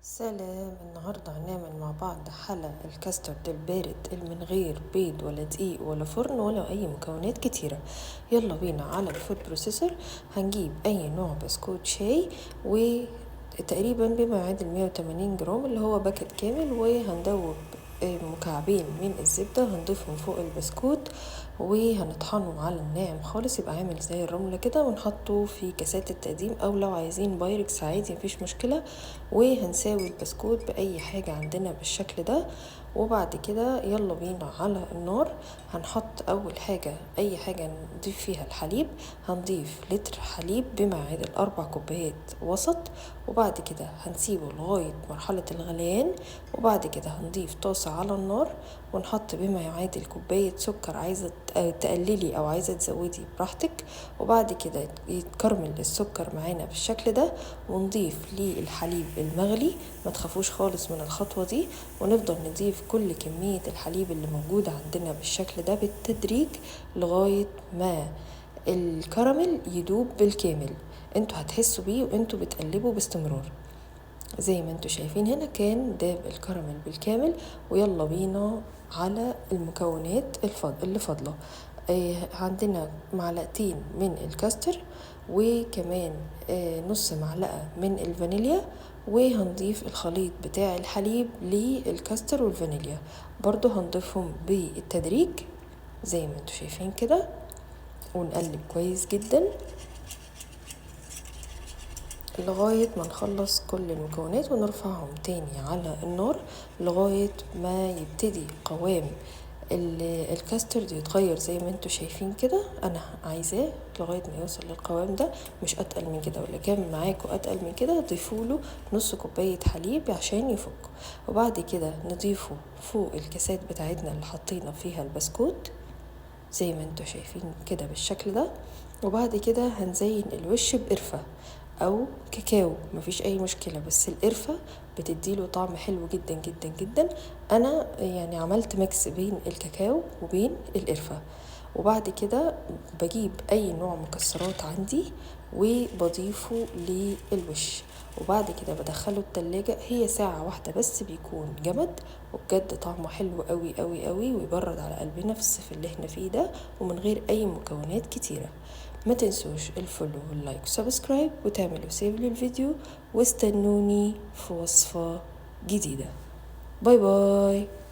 سلام. النهاردة هنعمل مع بعض حلى الكاسترد البارد اللي من غير بيض ولا دقيق ولا فرن ولا اي مكونات كتيرة. يلا بينا على ال food processor. هنجيب اي نوع بسكوت شاي وتقريبا بما يعادل 180 جرام اللي هو باكت كامل، وهندوب مكعبين من الزبدة هنضيفهم فوق البسكوت وهنطحنه على الناعم خالص يبقى عامل زي الرملة كده، ونحطه في كاسات التقديم او لو عايزين بايركس عادي مفيش مشكلة. وهنساوي البسكوت بأي حاجة عندنا بالشكل ده. وبعد كده يلا بينا على النار. هنحط اول حاجة اي حاجة نضيف فيها الحليب، هنضيف لتر حليب بما يعادل 4 كوبايات وسط، وبعد كده هنسيبه لغاية مرحلة الغليان. وبعد كده هنضيف طاسة على النار ونحط بما يعادل كوباية سكر، عايزة تقللي او عايزة تزودي براحتك. وبعد كده يتكرمل السكر معانا بالشكل ده، ونضيف للحليب المغلي، ما تخافوش خالص من الخطوة دي، ونفضل نضيف كل كمية الحليب اللي موجودة عندنا بالشكل ده بالتدريج لغاية ما الكراميل يدوب بالكامل. انتوا هتحسوا بيه وانتوا بتقلبوا باستمرار. زي ما انتوا شايفين هنا كان داب الكراميل بالكامل. ويلا بينا على المكونات اللي فاضلة. عندنا معلقتين من الكاستر، وكمان نص معلقة من الفانيليا، وهنضيف الخليط بتاع الحليب للكاستر والفانيليا برضو هنضيفهم بالتدريج زي ما انتوا شايفين كده، ونقلب كويس جدا لغاية ما نخلص كل المكونات، ونرفعهم تاني على النار لغاية ما يبتدي قوام الكاسترد يتغير زي ما انتوا شايفين كده. انا عايزاه لغاية ما يوصل للقوام ده، مش اتقل من كده، ولا كان معاكم اتقل من كده ضيفوله نص كوباية حليب عشان يفك. وبعد كده نضيفه فوق الكاسات بتاعتنا اللي حطينا فيها البسكوت زي ما انتوا شايفين كده بالشكل ده. وبعد كده هنزين الوش بقرفة او كاكاو، مفيش اي مشكلة، بس القرفة بتديله طعم حلو جدا جدا جدا. انا عملت mix بين الكاكاو وبين القرفة. وبعد كده بجيب اي نوع مكسرات عندي وبضيفه للوش، وبعد كده بدخله التلاجة، هي ساعة واحدة بس بيكون جمد، وبجد طعمه حلو قوي قوي قوي، ويبرد على قلبنا في الصيف اللي احنا فيه ده، ومن غير اي مكونات كتيرة. ما تنسوش ال follow وال like و subscribe، وتعملوا save للفيديو، واستنوني في وصفة جديدة. bye bye.